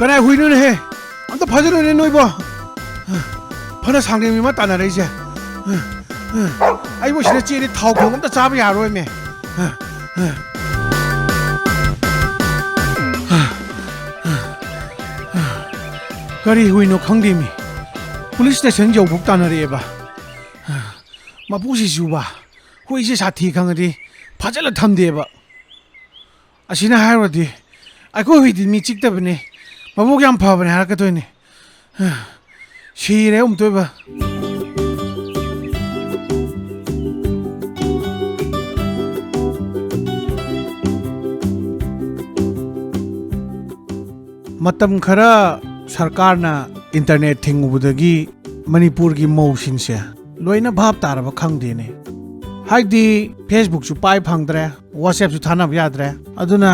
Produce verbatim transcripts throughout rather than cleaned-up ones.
ꯀꯅꯥꯏ ꯍꯨꯏꯅꯣꯅꯦꯍꯦ? ꯑꯝꯇ ꯐꯥꯖꯤꯜꯂꯨꯅꯦ ꯅꯣꯏꯕꯣ꯫ ꯐꯅ ꯁꯥꯡꯅ ꯃꯤ ꯑꯃ ꯇꯥꯟꯅꯔꯛꯏꯁꯦ꯫ ꯑꯩꯕꯨ ꯁꯤꯗ ꯆꯦꯜꯂꯤ, ꯊꯥꯎ ꯊꯣꯡ ꯑꯝꯇ ꯆꯥꯕ ꯌꯥꯔꯣꯏꯃꯦ꯫ ꯀꯔꯤ ꯍꯨꯏꯅꯣ ꯈꯪꯗꯦꯃꯤ, ꯄꯨꯂꯤꯁ ꯁ꯭ꯇꯦꯁꯟ ꯌꯧꯐꯥꯎ ꯇꯥꯟꯅꯔꯛꯑꯦꯕ꯫ ꯃꯄꯨꯁꯤꯁꯨꯕ, ꯍꯨꯏꯁꯦ ꯁꯥꯊꯤ ꯈꯪꯉꯗꯤ ꯐꯥꯖꯤꯜꯂ ꯊꯝꯗꯦꯕ꯫ ꯑꯁꯤꯅ ꯍꯥꯏꯔꯨꯔꯗꯤ ꯑꯩꯈꯣꯏ ꯍꯨꯏꯗꯤ ꯃꯤ ꯆꯤꯛꯇꯕꯅꯤ, ꯃꯕꯨꯛ ꯌꯥꯝ ꯐꯕꯅꯤ ꯍꯥꯏꯔꯛꯀꯗꯣꯏꯅꯤ꯫ ꯁꯤꯔꯦ ꯑꯃꯨꯛꯇꯣꯏꯕ꯫ ꯃꯇꯝ ꯈꯔ ꯁꯔꯀꯥꯔꯅ ꯏꯟꯇꯔꯅꯦꯠ ꯊꯤꯡꯉꯨꯕꯗꯒꯤ ꯃꯅꯤꯄꯨꯔꯒꯤ ꯃꯧꯁꯤꯡꯁꯦ ꯂꯣꯏꯅ ꯚꯥꯞ ꯇꯥꯔꯕ ꯈꯪꯗꯦꯅꯦ꯫ ꯍꯥꯏꯗꯤ, Facebook ꯁꯨ ꯄꯥꯏ ꯐꯪꯗ꯭ꯔꯦ, WhatsApp ꯁꯨ ꯊꯥꯅꯕ ꯌꯥꯗ꯭ꯔꯦ, ꯑꯗꯨꯅ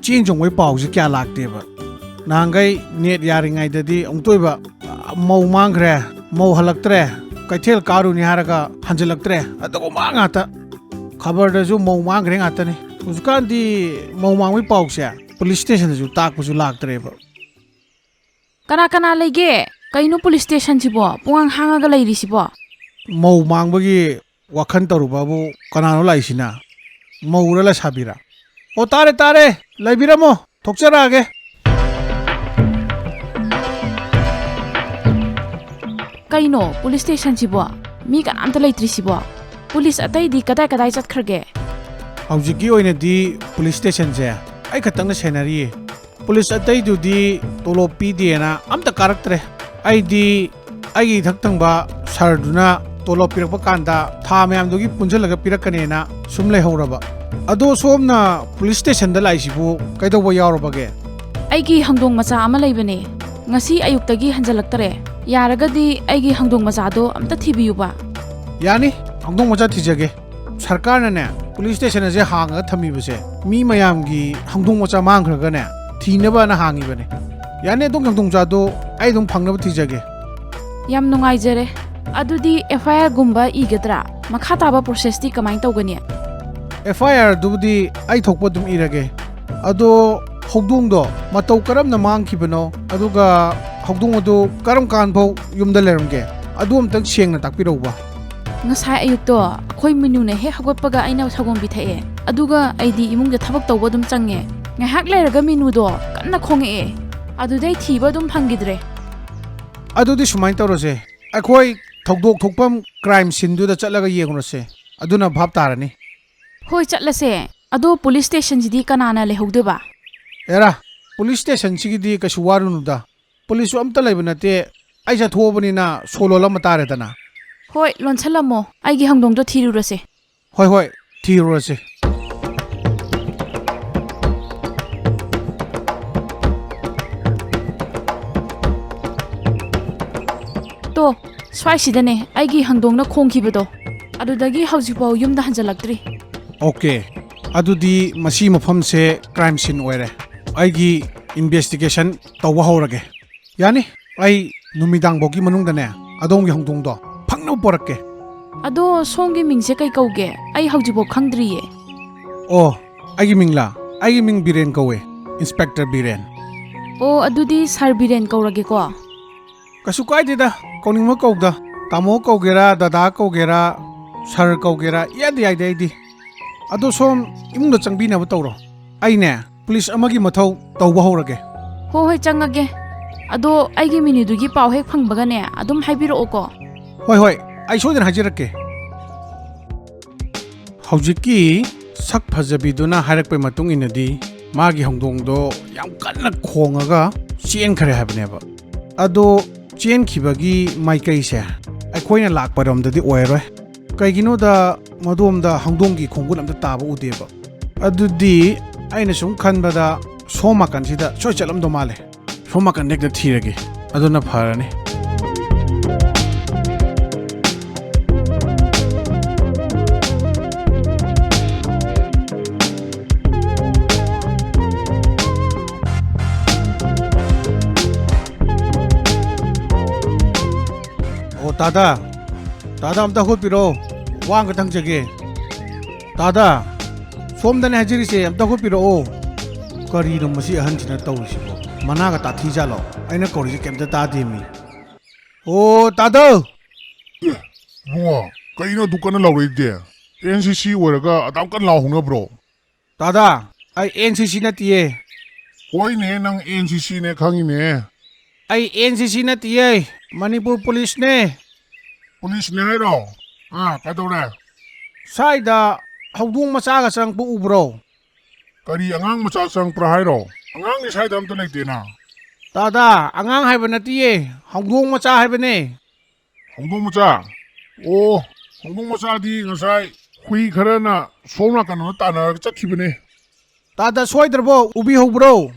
ꯆꯦꯟ ꯆꯣꯡꯕꯒꯤ ꯄꯥꯎꯁꯦ ꯀꯌꯥ ꯂꯥꯛꯇꯦꯕ꯫ ꯅꯍꯥꯟꯈꯩ ꯅꯦꯠ ꯌꯥꯔꯤꯉꯩꯗꯗꯤ ꯑꯃꯨꯛꯇꯣꯏꯕ, ꯃꯧ ꯃꯥꯡꯈ꯭ꯔꯦ, ꯃꯧ ꯍꯜꯂꯛꯇ꯭ꯔꯦ, ꯀꯩꯊꯦꯜ ꯀꯥꯔꯨꯅꯤ ꯍꯥꯏꯔꯒ ꯍꯟꯖꯤꯜꯂꯛꯇ꯭ꯔꯦ, ꯑꯗꯨꯒꯨꯝꯕ ꯉꯥꯛꯇ꯫ ꯈꯕꯔꯗꯁꯨ ꯃꯧ ꯃꯥꯡꯈ꯭ꯔꯦ ꯉꯥꯛꯇꯅꯤ꯫ ꯍꯧꯖꯤꯛꯀꯥꯟꯗꯤ ꯃꯧ ꯃꯥꯡꯕꯒꯤ ꯄꯥꯎꯁꯦ ꯄꯨꯂꯤꯁ ꯁ꯭ꯇꯦꯁꯟꯗꯁꯨ ꯇꯥꯛꯄꯁꯨ ꯂꯥꯛꯇ꯭ꯔꯦꯕ꯫ ꯀꯅꯥ ꯀꯅꯥ ꯂꯩꯒꯦ? ꯀꯩꯅꯣ ꯄꯨꯂꯤꯁ ꯁ꯭ꯇꯦꯁꯟꯁꯤꯕꯣ ꯄꯨꯡꯍꯥꯡ ꯍꯥꯡꯉꯒ ꯂꯩꯔꯤꯁꯤꯕꯣ? ꯃꯧ ꯃꯥꯡꯕꯒꯤ ꯋꯥꯈꯜ ꯇꯧꯔꯨꯕꯕꯨ ꯀꯅꯥꯅꯣ ꯂꯥꯛꯏꯁꯤꯅ? ꯃꯧꯔ ꯂꯩꯁꯥꯕꯤꯔ? ꯑꯣ, ꯇꯥꯔꯦ, ꯇꯥꯔꯦ, ꯂꯩꯕꯤꯔꯝꯃꯣ, ꯊꯣꯛꯆꯔꯛꯑꯒꯦ꯫ ꯀꯩꯅꯣ ꯄꯨꯂꯤꯁ ꯁ꯭ꯇꯦꯁꯟꯁꯤꯕꯣ? ꯃꯤ ꯀꯅꯥꯝꯇ ꯂꯩꯇ꯭ꯔꯤꯁꯤꯕꯣ? ꯄꯨꯂꯤꯁ ꯑꯇꯩꯗꯤ ꯀꯗꯥꯏ ꯀꯗꯥꯏ ꯆꯠꯈ꯭ꯔꯒꯦ? ꯍꯧꯖꯤꯛꯀꯤ ꯑꯣꯏꯅꯗꯤ ꯄꯨꯂꯤꯁ ꯁ꯭ꯇꯦꯁꯟꯁꯦ ꯑꯩ ꯈꯛꯇꯪꯅ ꯁꯦꯟꯅꯔꯤꯌꯦ꯫ ꯄꯨꯂꯤꯁ ꯑꯇꯩꯗꯨꯗꯤ ꯇꯣꯂꯣꯞ ꯄꯤꯗꯦꯅ ꯑꯝꯇ ꯀꯥꯔꯛꯇ꯭ꯔꯦ꯫ ꯑꯩꯗꯤ ꯑꯩꯒꯤ ꯏꯊꯛ ꯊꯪꯕ ꯁꯥꯔꯗꯨꯅ ꯇꯣꯂꯣꯞ ꯄꯤꯔꯛꯄ ꯀꯥꯟꯗ ꯊꯥ ꯃꯌꯥꯝꯗꯨꯒꯤ ꯄꯨꯟꯁꯤꯜꯂꯒ ꯄꯤꯔꯛꯀꯅꯦꯅ ꯁꯨꯝ ꯂꯩꯍꯧꯔꯕ꯫ ꯑꯗꯣ ꯁꯣꯝꯅ ꯄꯨꯂꯤꯁ ꯁ꯭ꯇꯦꯁꯟꯗ ꯂꯥꯛꯏꯁꯤꯕꯨ ꯀꯩꯗꯧꯕ ꯌꯥꯎꯔꯕꯒꯦ? ꯑꯩꯒꯤ ꯍꯧꯗꯣꯡ ꯃꯆꯥ ꯑꯃ ꯂꯩꯕꯅꯦ, ꯉꯁꯤ ꯑꯌꯨꯛꯇꯒꯤ ꯍꯟꯖꯜꯂꯛꯇꯔꯦ꯫ ꯌꯥꯔꯒꯗꯤ ꯑꯩꯒꯤ ꯍꯧꯗꯣꯡ ꯃꯆꯥꯗꯣ ꯑꯝꯇ ꯊꯤꯕꯤꯌꯨꯕ꯫ ꯌꯥꯅꯤ, ꯍꯧꯗꯣꯡ ꯃꯆꯥ ꯊꯤꯖꯒꯦ꯫ ꯁꯔꯀꯥꯔꯅꯅꯦ ꯄꯨꯂꯤꯁ ꯁ꯭ꯇꯦꯁꯟ ꯑꯁꯦ ꯍꯥꯡꯉꯒ ꯊꯝꯃꯤꯕꯁꯦ ꯃꯤ ꯃꯌꯥꯝꯒꯤ ꯍꯧꯗꯣꯡ ꯃꯆꯥ ꯃꯥꯡꯈ꯭ꯔꯒꯅꯦ ꯊꯤꯅꯕꯅ ꯍꯥꯡꯉꯤꯕꯅꯦ꯫ ꯌꯥꯅꯤ, ꯑꯗꯣꯝꯒꯤ ꯍꯧꯗꯣꯡ ꯃꯆꯥꯗꯣ ꯑꯩ ꯑꯗꯨꯝ ꯐꯪꯅꯕ ꯊꯤꯖꯒꯦ꯫ ꯌꯥꯝ ꯅꯨꯡꯉꯥꯏꯖꯔꯦ꯫ ꯑꯗꯨꯗꯤ F I R ꯒꯨꯝꯕ ꯏꯒꯗ꯭ꯔꯥ? ꯃꯈꯥ ꯇꯥꯕ process ꯇꯤ ꯀꯃꯥꯏꯅ ꯇꯧꯒꯅꯤ? F I R ꯗꯨꯕꯨꯗꯤ ꯑꯩ ꯊꯣꯛꯄ ꯑꯗꯨꯝ ꯏꯔꯒꯦ꯫ ꯑꯗꯣ ꯍꯧꯗꯣꯡꯗꯣ ꯃꯇꯧ ꯀꯔꯝꯅ ꯃꯥꯡꯈꯤꯕꯅꯣ, ꯑꯗꯨꯒ ꯍꯧꯗꯣꯡ ꯑꯗꯨ ꯀꯔꯝ ꯀꯥꯟ ꯐꯥꯎ ꯌꯨꯝꯗ ꯂꯩꯔꯝꯒꯦ, ꯑꯗꯨ ꯑꯝꯇꯪ ꯁꯦꯡꯅ ꯇꯥꯛꯄꯤꯔꯛꯎꯕ꯫ ꯉꯁꯥꯏ ꯑꯌꯨꯛꯇꯣ ꯑꯩꯈꯣꯏ ꯃꯤꯅꯨꯅ ꯍꯦꯛ ꯍꯧꯒꯠꯄꯒ ꯑꯩꯅ ꯁꯪꯒꯣꯝ ꯄꯤꯊꯛꯑꯦ꯫ ꯑꯗꯨꯒ ꯑꯩꯗꯤ ꯏꯃꯨꯡꯗ ꯊꯕꯛ ꯇꯧꯕ ꯑꯗꯨꯝ ꯆꯪꯉꯦ꯫ ꯉꯥꯏꯍꯥꯛ ꯂꯩꯔꯒ ꯃꯤꯅꯨꯗꯣ ꯀꯟꯅ ꯈꯣꯡꯉꯛꯑꯦ꯫ ꯑꯗꯨꯗꯩ ꯊꯤꯕ ꯑꯗꯨꯝ ꯐꯪꯈꯤꯗ꯭ꯔꯦ꯫ ꯑꯗꯨꯗꯤ ꯁꯨꯃꯥꯏꯅ ꯇꯧꯔꯁꯦ, ꯑꯩꯈꯣꯏ ꯊꯧꯗꯣꯛ ꯊꯣꯛꯐꯝ crime scene ꯗꯨꯗ ꯆꯠꯂꯒ ꯌꯦꯡꯉꯨꯔꯁꯦ, ꯑꯗꯨꯅ ꯚꯥꯞ ꯇꯥꯔꯅꯤ꯫ ꯍꯣꯏ, ꯆꯠꯂꯁꯦ꯫ ꯑꯗꯣ police station ꯁꯤꯗꯤ ꯀꯅꯥꯅ ꯂꯩꯍꯧꯗꯣꯏꯕ? ꯑꯦꯔꯥ, police station ꯁꯤꯒꯤꯗꯤ ꯀꯩꯁꯨ ꯋꯥꯔꯨꯅꯨꯗ, police ꯁꯨ ꯑꯝꯇ ꯂꯩꯕ ꯅꯠꯇꯦ꯫ ꯑꯩ ꯆꯠꯊꯣꯛꯑꯕꯅꯤꯅ ꯁꯣ ꯂꯣꯜꯂꯝꯕ ꯇꯥꯔꯦꯗꯅ꯫ ꯍꯣꯏ, ꯂꯣꯟꯁꯜꯂꯝꯃꯣ, ꯑꯩꯒꯤ ꯍꯧꯗꯣꯡꯗꯣ ꯊꯤꯔꯨꯔꯁꯦ꯫ ꯍꯣꯏ ꯍꯣꯏ, ꯊꯤꯔꯨꯔꯁꯦ꯫ ꯇꯣ, ꯁ꯭ꯋꯥꯏꯁꯤꯗꯅꯦ ꯑꯩꯒꯤ ꯍꯧꯗꯣꯡꯅ ꯈꯣꯡꯈꯤꯕꯗꯣ꯫ ꯑꯗꯨꯗꯒꯤ ꯍꯧꯖꯤꯛꯐꯥꯎ ꯌꯨꯝꯗ ꯍꯟꯖꯜꯂꯛꯇ꯭ꯔꯤ꯫ ꯑꯣꯀꯦ, ꯑꯗꯨꯗꯤ ꯃꯁꯤ ꯃꯐꯝꯁꯦ crime scene ꯑꯣꯏꯔꯦ꯫ ꯑꯩꯒꯤ investigation ꯇꯧꯕ ꯍꯧꯔꯒꯦ꯫ ꯌꯥꯅꯤ, ꯑꯩ ꯅꯨꯃꯤꯗꯥꯡꯐꯥꯎꯒꯤ ꯃꯅꯨꯡꯗꯅꯦ ꯑꯗꯣꯝꯒꯤ ꯍꯧꯗꯣꯡꯗꯣ ꯐꯪꯅꯕ ꯄꯣꯔꯛꯀꯦ꯫ ꯑꯗꯣ ꯁꯣꯝꯒꯤ ꯃꯤꯡꯁꯦ ꯀꯩ ꯀꯧꯒꯦ? ꯑꯩ ꯍꯧꯖꯤꯛꯐꯥꯎ ꯈꯪꯗ꯭ꯔꯤꯌꯦ꯫ ꯑꯣ, ꯑꯩꯒꯤ ꯃꯤꯡꯂꯥ? ꯑꯩꯒꯤ ꯃꯤꯡ ꯕꯤꯔꯦꯟ ꯀꯧꯋꯦ, Inspector ꯕꯤꯔꯦꯟ꯫ ꯑꯣ, ꯑꯗꯨꯗꯤ Sir ꯕꯤꯔꯦꯟ ꯀꯧꯔꯒꯦꯀꯣ꯫ ꯀꯩꯁꯨ ꯀꯥꯏꯗꯦꯗ, ꯀꯧꯅꯤꯡꯕ ꯀꯧꯗ꯫ ꯇꯥꯃꯣ ꯀꯧꯒꯦꯔꯥ, ꯗꯗꯥ ꯀꯧꯒꯦꯔꯥ, sir ꯀꯧꯒꯦꯔꯥ, ꯏꯌꯥꯗ ꯌꯥꯏꯗ ꯑꯩꯗꯤ꯫ ꯑꯗꯣ ꯁꯣꯝ ꯏꯃꯨꯡꯗ ꯆꯪꯕꯤꯅꯕ ꯇꯧꯔꯣ꯫ ꯑꯩꯅꯦ police ꯑꯃꯒꯤ ꯃꯊꯧ ꯇꯧꯕ ꯍꯧꯔꯒꯦ꯫ ꯍꯣ ꯍꯣꯏ, ꯆꯪꯉꯒꯦ꯫ ꯑꯗꯣ ꯑꯩꯒꯤ ꯃꯤꯅꯨꯗꯨꯒꯤ ꯄꯥꯎ ꯍꯦꯛ ꯐꯪꯕꯒꯅꯦ ꯑꯗꯨꯝ ꯍꯥꯏꯕꯤꯔꯛꯑꯣꯀꯣ꯫ ꯍꯣꯏ ꯍꯣꯏ, ꯑꯩ ꯁꯣꯏꯗꯅ ꯍꯥꯏꯖꯔꯛꯀꯦ꯫ ꯍꯧꯖꯤꯛꯀꯤ ꯁꯛ ꯐꯖꯕꯤꯗꯨꯅ ꯍꯥꯏꯔꯛꯄꯩ ꯃꯇꯨꯡ ꯏꯟꯅꯗꯤ, ꯃꯥꯒꯤ ꯍꯧꯗꯣꯡꯗꯣ ꯌꯥꯝ ꯀꯟꯅ ꯈꯣꯡꯉꯒ ꯆꯦꯟꯈ꯭ꯔꯦ ꯍꯥꯏꯕꯅꯦꯕ꯫ ꯑꯗꯣ ꯆꯦꯟꯈꯤꯕꯒꯤ ꯃꯥꯏꯀꯩꯁꯦ ꯑꯩꯈꯣꯏꯅ ꯂꯥꯛꯄꯔꯣꯝꯗꯗꯤ ꯑꯣꯏꯔꯣꯏ꯫ ꯀꯩꯒꯤꯅꯣꯗ ꯃꯗꯣꯝꯗ ꯍꯧꯗꯣꯡꯒꯤ ꯈꯣꯡꯒꯨꯜ ꯑꯝꯇ ꯇꯥꯕ ꯎꯗꯦꯕ꯫ ꯑꯗꯨꯗꯤ ꯑꯩꯅ ꯁꯨꯝ ꯈꯟꯕꯗ ꯁꯣꯝ ꯅꯥꯀꯟꯁꯤꯗ ꯁꯣꯏ ꯆꯠꯂꯝꯗꯧ ꯃꯥꯜꯂꯦ꯫ ꯁꯣꯝ ꯅꯥꯀꯟꯗ ꯍꯦꯛꯇ ꯊꯤꯔꯒꯦ, ꯑꯗꯨꯅ ꯐꯔꯅꯤ꯫ ꯑꯣ, ꯇꯥꯗ, ꯇꯥꯗ, ꯑꯝꯇ ꯍꯣꯠꯄꯤꯔꯛꯑꯣ, ꯋꯥ ꯑꯝꯇ ꯍꯪꯖꯒꯦ꯫ ꯇꯥꯗ, ꯁꯣꯝꯗꯅꯦ ꯍꯥꯏꯖꯔꯤꯁꯦ, ꯑꯝꯇ ꯍꯣꯠꯄꯤꯔꯛꯑꯣ꯫ ꯀꯔꯤꯅꯣ ꯃꯁꯤ ꯑꯍꯟꯁꯤꯅ ꯇꯧꯔꯤꯁꯤꯕꯣ? ꯃꯅꯥꯒ ꯇꯥꯊꯤꯖꯥꯠꯂꯣ? ꯑꯩꯅ ꯀꯧꯔꯤꯁꯦ ꯀꯩꯝꯇ ꯇꯥꯗꯦꯃꯤ꯫ ꯑꯣ, ꯇꯥꯗꯧ! ꯑꯦ, ꯏꯕꯨꯡꯉꯣ, ꯀꯩꯅꯣ ꯑꯗꯨꯛ ꯀꯟꯅ ꯂꯥꯎꯔꯛꯏꯗꯤ? ꯑꯦꯟ ꯁꯤ ꯁꯤ ꯑꯣꯏꯔꯒ ꯑꯗꯥꯝ ꯀꯟꯅ ꯂꯥꯎ ꯍꯧꯅꯕ꯭ꯔꯣ? ꯇꯥꯗꯥ, ꯑꯩ ꯑꯦꯟ ꯁꯤ ꯁꯤ ꯅꯠꯇꯤꯌꯦ꯫ ꯍꯣꯏꯅꯦ, ꯅꯪ ꯑꯦꯟ ꯁꯤ ꯁꯤꯅꯦ ꯈꯪꯉꯤꯅꯦ꯫ ꯑꯩ ꯑꯦꯟ ꯁꯤ ꯁꯤ ꯅꯠꯇꯤꯌꯦ, ꯃꯅꯤꯄꯨꯔ ꯄꯨꯂꯤꯁꯅꯦ꯫ ꯄꯨꯂꯤꯁꯅꯦ ꯍꯥꯏꯔꯣ? ꯑꯥ, ꯀꯩꯗꯧꯔꯦ? ꯁ꯭ꯋꯥꯏꯗ ꯍꯧꯗꯣꯡ ꯃꯆꯥꯒ ꯆꯪꯉꯛꯄ ꯎꯕ꯭ꯔꯣ? ꯀꯔꯤ ꯑꯉꯥꯡ ꯃꯆꯥ ꯆꯪꯉꯛꯄ꯭ꯔꯥ ꯍꯥꯏꯔꯣ? ꯑꯉꯥꯡꯗꯤ ꯁ꯭ꯋꯥꯏꯗ ꯑꯝꯇ ꯂꯩꯇꯦꯅ꯫ ꯇꯥꯗꯥ, ꯑꯉꯥꯡ ꯍꯥꯏꯕ ꯅꯠꯇꯤꯌꯦ, ꯍꯧꯗꯣꯡ ꯃꯆꯥ ꯍꯥꯏꯕꯅꯦ꯫ ꯍꯧꯗꯣꯡ ꯃꯆꯥ? ꯑꯣ, ꯍꯧꯗꯣꯡ ꯃꯆꯥꯗꯤ ꯉꯁꯥꯏ ꯍꯨꯏ ꯈꯔꯅ ꯁꯣꯝ ꯅꯥꯀꯟꯗ ꯇꯥꯟꯅꯔꯒ ꯆꯠꯈꯤꯕꯅꯦ꯫ ꯇꯥꯗꯥ, ꯁꯣꯏꯗ꯭ꯔꯕꯣ? ꯎꯕꯤꯍꯧꯕ꯭ꯔꯣ?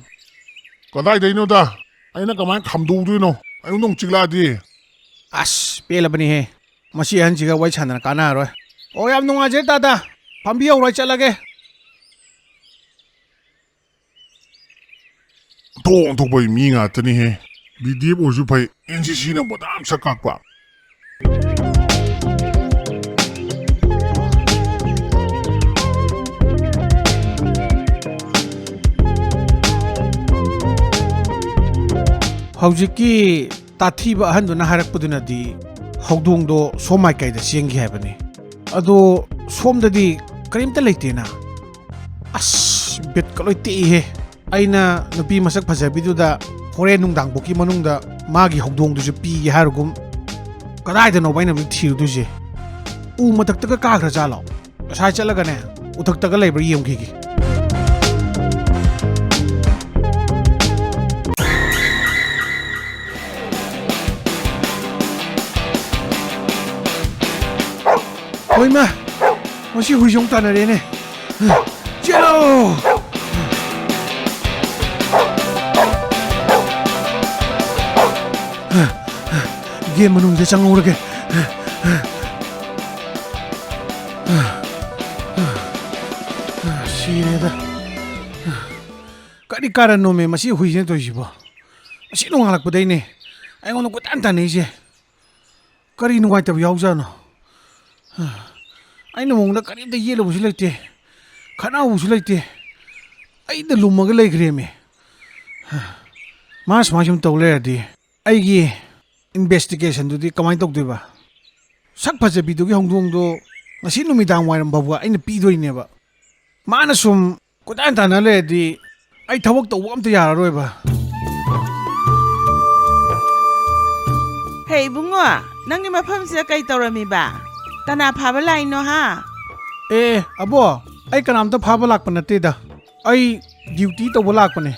ꯀꯗꯥꯏꯗꯩꯅꯣꯗ? ꯑꯩꯅ ꯀꯃꯥꯏꯅ ꯈꯥꯝꯗꯣꯛꯎꯗꯣꯏꯅꯣ? ꯑꯩꯉꯣꯟꯗ ꯑꯃꯨꯛ ꯆꯤꯛꯂꯛꯑꯗꯤ꯫ ꯑꯁ, ꯄꯦꯜꯂꯕꯅꯤꯍꯦ꯫ ꯃꯁꯤ ꯑꯍꯟꯁꯤꯒ ꯋꯥꯔꯤ ꯁꯥꯟꯅꯔ ꯀꯥꯟꯅꯔꯔꯣꯏ꯫ ꯑꯣ, ꯌꯥꯝ ꯅꯨꯡꯉꯥꯏꯖꯔꯦ ꯇꯥꯗꯥ꯫ ꯐꯝꯕꯤꯍꯧꯔꯣ, ꯑꯩ ꯆꯠꯂꯒꯦ꯫ ꯑꯣꯟꯊꯣꯛ ꯑꯣꯟꯊꯣꯛꯄꯒꯤ ꯃꯤ ꯉꯥꯛꯇꯅꯤꯍꯦ꯫ ꯕꯤ ꯗꯤ ꯑꯦꯐ ꯑꯣꯏꯔꯁꯨ ꯐꯩ, ꯑꯦꯟ ꯁꯤ ꯁꯤꯅ ꯕꯣꯗꯥꯝ ꯁꯛ ꯀꯥꯛꯄ꯫ ꯍꯧꯖꯤꯛꯀꯤ ꯇꯥꯊꯤꯕ ꯑꯍꯟꯗꯨꯅ ꯍꯥꯏꯔꯛꯄꯗꯨꯅꯗꯤ ꯍꯧꯗꯣꯡꯗꯣ ꯁꯣꯝ ꯃꯥꯏꯀꯩꯗ ꯆꯦꯟꯈꯤ ꯍꯥꯏꯕꯅꯤ꯫ ꯑꯗꯣ ꯁꯣꯝꯗꯗꯤ ꯀꯔꯤꯝꯇ ꯂꯩꯇꯦꯅ꯫ ꯑꯁ, ꯕꯤꯠꯀ ꯂꯣꯏ ꯇꯦꯛꯏꯍꯦ꯫ ꯑꯩꯅ ꯅꯨꯄꯤ ꯃꯁꯛ ꯐꯖꯕꯤꯗꯨꯗ ꯍꯣꯔꯦꯟ ꯅꯨꯡꯗꯥꯡꯐꯥꯎꯀꯤ ꯃꯅꯨꯡꯗ ꯃꯥꯒꯤ ꯍꯧꯗꯣꯡꯗꯨꯁꯨ ꯄꯤꯒꯦ ꯍꯥꯏꯔꯨꯒꯨꯝ, ꯀꯗꯥꯏꯗꯅꯣꯕ ꯑꯩꯅ ꯍꯧꯖꯤꯛ ꯊꯤꯔꯨꯗꯣꯏꯁꯦ? ꯎ ꯃꯊꯛꯇꯒ ꯀꯥꯈ꯭ꯔꯖꯥꯠꯂꯣ? ꯉꯁꯥꯏ ꯆꯠꯂꯒꯅꯦ, ꯎꯊꯛꯇꯒ ꯂꯩꯕ꯭ꯔꯥ ꯌꯦꯡꯈꯤꯒꯦ꯫ ꯍꯣꯏꯃ, ꯃꯁꯤ ꯍꯨꯏꯁꯦ ꯑꯃꯨꯛ ꯇꯥꯟꯅꯔꯦꯅꯦ꯫ ꯆꯦꯜꯂꯣ! ꯒꯦꯝ ꯃꯅꯨꯡꯗ ꯆꯪꯍꯧꯔꯒꯦ꯫ ꯁꯤꯔꯦꯗ꯫ ꯀꯔꯤ ꯀꯥꯔꯟꯅꯣꯃꯦ ꯃꯁꯤ ꯍꯨꯏꯁꯤꯅ ꯇꯧꯔꯤꯁꯤꯕꯣ? ꯑꯁꯤ ꯅꯣꯡꯉꯥꯜꯂꯛꯄꯗꯩꯅꯦ ꯑꯩꯉꯣꯟꯗ ꯀꯣꯏꯇꯥꯟ ꯇꯥꯟꯅꯩꯁꯦ꯫ ꯀꯔꯤ ꯅꯨꯡꯉꯥꯏꯇꯕ ꯌꯥꯎꯖꯥꯠꯅꯣ? ꯑꯩꯅ ꯃꯉꯣꯟꯗ ꯀꯔꯤꯝꯇ ꯌꯦꯠꯂꯨꯕꯁꯨ ꯂꯩꯇꯦ, ꯈꯠꯅꯍꯧꯕꯁꯨ ꯂꯩꯇꯦ꯫ ꯑꯩꯗ ꯂꯨꯝꯃꯒ ꯂꯩꯈ꯭ꯔꯦꯃꯤ꯫ ꯃꯥ ꯁꯨꯃꯥꯏ ꯁꯨꯝ ꯇꯧ ꯂꯩꯔꯗꯤ ꯑꯩꯒꯤ ꯏꯟꯚꯦꯁꯇꯤꯒꯦꯁꯟꯗꯨꯗꯤ ꯀꯃꯥꯏꯅ ꯇꯧꯗꯣꯏꯕ? ꯁꯛ ꯐꯖꯕꯤꯗꯨꯒꯤ ꯍꯧꯗꯣꯡꯗꯣ ꯉꯁꯤ ꯅꯨꯃꯤꯗꯥꯡ ꯋꯥꯏꯔꯝ ꯐꯥꯎꯕ ꯑꯩꯅ ꯄꯤꯗꯣꯏꯅꯦꯕ꯫ ꯃꯥꯅ ꯁꯨꯝ ꯀꯣꯏꯇꯥꯟ ꯇꯥꯟꯅ ꯂꯩꯔꯗꯤ ꯑꯩ ꯊꯕꯛ ꯇꯧꯕ ꯑꯝꯇ ꯌꯥꯔꯔꯣꯏꯕ꯫ ꯍꯦ ꯏꯕꯨꯡꯉꯣ, ꯅꯪꯒꯤ ꯃꯐꯝꯁꯤꯗ ꯀꯩ ꯇꯧꯔꯝꯃꯤꯕ? ꯀꯅꯥ ꯐꯥꯕ ꯂꯥꯛꯏꯅꯣ ꯍꯥ? ꯑꯦ ꯑꯕꯣ, ꯑꯩ ꯀꯅꯥꯝꯇ ꯐꯥꯕ ꯂꯥꯛꯄ ꯅꯠꯇꯦꯗ꯫ ꯑꯩ ꯗ꯭ꯌꯨꯇꯤ ꯇꯧꯕ ꯂꯥꯛꯄꯅꯦ꯫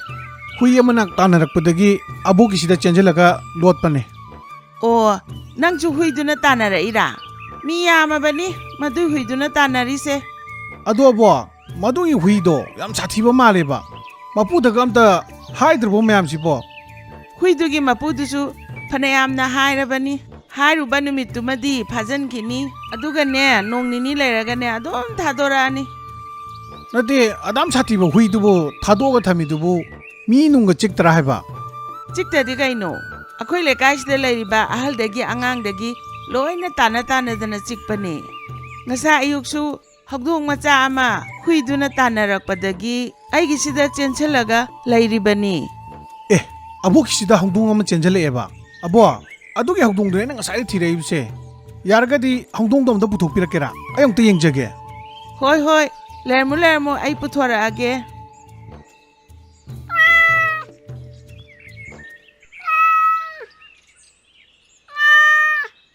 ꯍꯨꯏ ꯑꯃꯅ ꯇꯥꯟꯅꯔꯛꯄꯗꯒꯤ ꯑꯕꯣꯛꯀꯤꯁꯤꯗ ꯆꯦꯟꯁꯤꯜꯂꯒ ꯂꯣꯠꯄꯅꯦ꯫ ꯑꯣ, ꯅꯪꯁꯨ ꯍꯨꯏꯗꯨꯅ ꯇꯥꯟꯅꯔꯛꯏꯔꯥ? ꯃꯤ ꯌꯥꯝꯃꯕꯅꯤ ꯃꯗꯨꯏ ꯍꯨꯏꯗꯨꯅ ꯇꯥꯟꯅꯔꯤꯁꯦ꯫ ꯑꯗꯣ ꯑꯕꯣ, ꯃꯗꯨꯒꯤ ꯍꯨꯏꯗꯣ ꯌꯥꯝ ꯁꯥꯊꯤꯕ ꯃꯥꯜꯂꯦꯕ꯫ ꯃꯄꯨꯗꯒ ꯑꯝꯇ ꯍꯥꯏꯗ꯭ꯔꯕꯣ ꯃꯌꯥꯝꯁꯤꯕꯣ? ꯍꯨꯏꯗꯨꯒꯤ ꯃꯄꯨꯗꯨꯁꯨ ꯐꯅꯌꯥꯝꯅ ꯍꯥꯏꯔꯕꯅꯤ꯫ ꯍꯥꯏꯔꯨꯕ ꯅꯨꯃꯤꯠꯇꯨꯃꯗꯤ ꯐꯥꯖꯟꯈꯤꯅꯤ꯫ ꯑꯗꯨꯒꯅꯦ, ꯅꯣꯡ ꯅꯤꯅꯤ ꯂꯩꯔꯒꯅꯦ ꯑꯗꯨꯝ ꯊꯥꯗꯣꯔꯛꯑꯅꯤ꯫ ꯅꯠꯇꯦ, ꯑꯗꯥꯝ ꯁꯥꯊꯤꯕ ꯍꯨꯏꯗꯨꯕꯨ ꯊꯥꯗꯣꯛꯑꯒ ꯊꯝꯃꯤꯗꯨꯕꯨ ꯃꯤ ꯅꯨꯡꯒ ꯆꯤꯛꯇ꯭ꯔꯥ ꯍꯥꯏꯕ? ꯆꯤꯛꯇꯗꯤ ꯀꯩꯅꯣ? ꯑꯩꯈꯣꯏ ꯂꯩꯀꯥꯏꯁꯤꯗ ꯂꯩꯔꯤꯕ ꯑꯍꯜꯗꯒꯤ ꯑꯉꯥꯡꯗꯒꯤ ꯂꯣꯏꯅ ꯇꯥꯟꯅ ꯇꯥꯟꯅꯗꯅ ꯆꯤꯛꯄꯅꯦ꯫ ꯉꯁꯥꯏ ꯑꯌꯨꯛꯁꯨ ꯍꯧꯗꯣꯡ ꯃꯆꯥ ꯑꯃ ꯍꯨꯏꯗꯨꯅ ꯇꯥꯟꯅꯔꯛꯄꯗꯒꯤ ꯑꯩꯒꯤꯁꯤꯗ ꯆꯦꯟꯁꯤꯜꯂꯒ ꯂꯩꯔꯤꯕꯅꯤ꯫ ꯑꯦ, ꯑꯕꯣꯛꯀꯤꯁꯤꯗ ꯍꯧꯗꯣꯡ ꯑꯃ ꯆꯦꯟꯁꯤꯜꯂꯛꯑꯦꯕ꯫ ꯑꯕꯣ, ꯑꯗꯨꯒꯤ ꯍꯧꯗꯣꯡꯗꯨꯅꯦ ꯑꯩꯅ ꯉꯁꯥꯏꯗꯩ ꯊꯤꯔꯛꯏꯕꯁꯦ꯫ ꯌꯥꯔꯒꯗꯤ ꯍꯧꯗꯣꯡꯗꯣ ꯑꯝꯇ ꯄꯨꯊꯣꯛꯄꯤꯔꯛꯀꯦꯔꯥ? ꯑꯩ ꯑꯝꯇ ꯌꯦꯡꯖꯒꯦ꯫ ꯍꯣꯏ, ꯍꯣꯏ, ꯂꯩꯔꯝꯃꯣ, ꯂꯩꯔꯝꯃꯣ, ꯑꯩ ꯄꯨꯊꯣꯔꯛꯑꯒꯦ꯫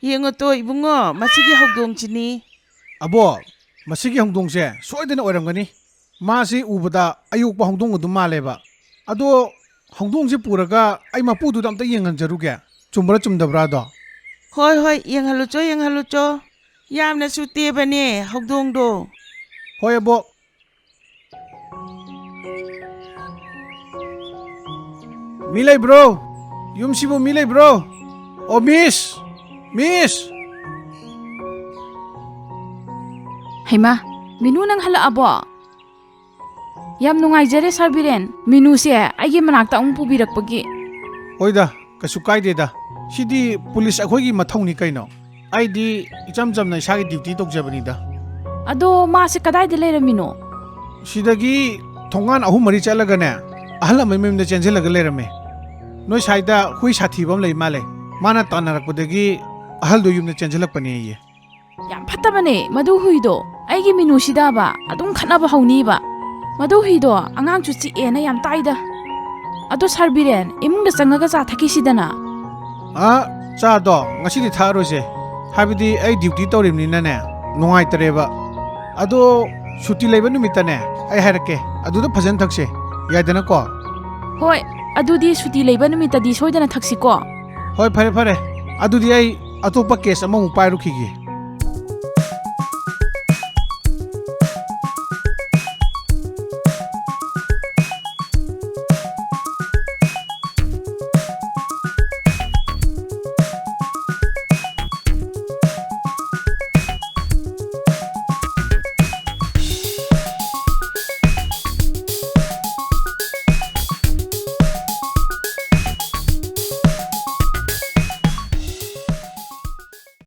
ꯌꯦꯡꯉꯣ ꯇꯣ ꯏꯕꯨꯡꯉꯣ, ꯃꯁꯤꯒꯤ ꯍꯧꯗꯣꯡꯁꯤꯅꯤ꯫ ꯑꯕꯣ, ꯃꯁꯤꯒꯤ ꯍꯧꯗꯣꯡꯁꯦ ꯁꯣꯏꯗꯅ ꯑꯣꯏꯔꯝꯒꯅꯤ꯫ ꯃꯥꯁꯤ ꯎꯕꯗ ꯑꯌꯣꯛꯄ ꯍꯧꯗꯣꯡ ꯑꯗꯨꯝ ꯃꯥꯜꯂꯦꯕ꯫ ꯑꯗꯣ ꯍꯧꯗꯣꯡꯁꯦ ꯄꯨꯔꯒ ꯑꯩ ꯃꯄꯨꯗꯨꯗ ꯑꯝꯇ ꯌꯦꯡꯍꯟꯖꯔꯨꯒꯦ꯫ ꯆꯨꯝꯕ꯭ꯔꯥ ꯆꯨꯝꯗꯕ꯭ꯔꯥꯗꯣ꯫ ꯍꯣꯏ, ꯍꯣꯏ, ꯌꯦꯡꯍꯜꯂꯨꯆꯣ, ꯌꯦꯡꯍꯜꯂꯨꯆꯣ꯫ ꯌꯥꯝꯅꯁꯨ ꯇꯦꯕꯅꯦ ꯍꯧꯗꯣꯡꯗꯣ꯫ ꯍꯣꯏ, ꯑꯕꯣꯛ꯫ ꯃꯤ ꯂꯩꯕ꯭ꯔꯣ? ꯌꯨꯝꯁꯤꯕꯨ ꯃꯤ ꯂꯩꯕ꯭ꯔꯣ? ꯑꯣ, ꯃꯤꯁ! ꯃꯤꯁ! ꯍꯩꯃꯥ, ꯃꯤꯅꯨ ꯅꯪ ꯍꯜꯂꯛꯑꯕꯣ? ꯌꯥꯝ ꯅꯨꯡꯉꯥꯏꯖꯔꯦ, ꯁꯥꯔ ꯕꯤꯔꯦꯟ, ꯃꯤꯅꯨꯁꯦ ꯑꯩꯒꯤ ꯃꯅꯥꯛꯇ ꯑꯃꯨꯛ ꯄꯨꯕꯤꯔꯛꯄꯒꯤ꯫ ꯍꯣꯏꯗ, ꯀꯩꯁꯨ ꯀꯥꯏꯗꯦꯗ꯫ ꯁꯤꯗꯤ ꯄꯨꯂꯤꯁ ꯑꯩꯈꯣꯏꯒꯤ ꯃꯊꯧꯅꯤ ꯀꯩꯅꯣ꯫ ꯑꯩꯗꯤ ꯏꯆꯝ ꯆꯝꯅ ꯏꯁꯥꯒꯤ ꯗ꯭ꯌꯨꯇꯤ ꯇꯧꯖꯕꯅꯤꯗ꯫ ꯑꯗꯣ ꯃꯥꯁꯦ ꯀꯗꯥꯏꯗ ꯂꯩꯔꯝꯃꯤꯅꯣ? ꯁꯤꯗꯒꯤ ꯊꯣꯡꯒꯥꯟ ꯑꯍꯨꯝ ꯃꯔꯤ ꯆꯠꯂꯒꯅꯦ, ꯑꯍꯜ ꯑꯃꯒꯤ ꯃꯌꯨꯝꯗ ꯆꯦꯟꯁꯤꯜꯂꯒ ꯂꯩꯔꯝꯃꯦ꯫ ꯅꯣꯏ ꯁ꯭ꯋꯥꯏꯗ ꯍꯨꯏ ꯁꯥꯊꯤꯕ ꯑꯃ ꯂꯩ ꯃꯥꯜꯂꯦ, ꯃꯥꯅ ꯇꯥꯟꯅꯔꯛꯄꯗꯒꯤ ꯑꯍꯜꯗꯣ ꯌꯨꯝꯗ ꯆꯦꯟꯁꯤꯜꯂꯛꯄꯅꯦꯌꯦ꯫ ꯌꯥꯝ ꯐꯠꯇꯕꯅꯦ ꯃꯗꯨ ꯍꯨꯏꯗꯣ꯫ ꯑꯩꯒꯤ ꯃꯤꯅꯨꯁꯤꯗꯕ ꯑꯗꯨꯝ ꯈꯠꯅꯕ ꯍꯧꯅꯤꯕ꯫ ꯃꯗꯨ ꯍꯨꯏꯗꯣ ꯑꯉꯥꯡꯁꯨ ꯆꯤꯛꯑꯦꯅ ꯌꯥꯝ ꯇꯥꯏꯗ꯫ ꯑꯗꯣ ꯁꯥꯔ ꯕꯤꯔꯦꯟ, ꯏꯃꯨꯡꯗ ꯆꯪꯉꯒ ꯆꯥ ꯊꯛꯈꯤꯁꯤꯗꯅ꯫ ꯑ, ꯆꯥꯗꯣ ꯉꯁꯤꯗꯤ ꯊꯛꯑꯔꯣꯏꯁꯦ, ꯍꯥꯏꯕꯗꯤ ꯑꯩ ꯗ꯭ꯌꯨꯇꯤ ꯇꯧꯔꯤꯕꯅꯤꯅꯅꯦ, ꯅꯨꯡꯉꯥꯏꯇꯔꯦꯕ꯫ ꯑꯗꯣ ꯁꯨꯇꯤ ꯂꯩꯕ ꯅꯨꯃꯤꯠꯇꯅꯦ, ꯑꯩ ꯍꯥꯏꯔꯛꯀꯦ, ꯑꯗꯨꯗ ꯐꯖꯅ ꯊꯛꯁꯦ, ꯌꯥꯏꯗꯅꯀꯣ? ꯍꯣꯏ, ꯑꯗꯨꯗꯤ ꯁꯨꯇꯤ ꯂꯩꯕ ꯅꯨꯃꯤꯠꯇꯗꯤ ꯁꯣꯏꯗꯅ ꯊꯛꯁꯤꯀꯣ꯫ ꯍꯣꯏ, ꯐꯔꯦ ꯐꯔꯦ, ꯑꯗꯨꯗꯤ ꯑꯩ ꯑꯇꯣꯞꯄ ꯀꯦꯁ ꯑꯃꯃꯨꯛ ꯄꯥꯏꯔꯨꯈꯤꯒꯦ꯫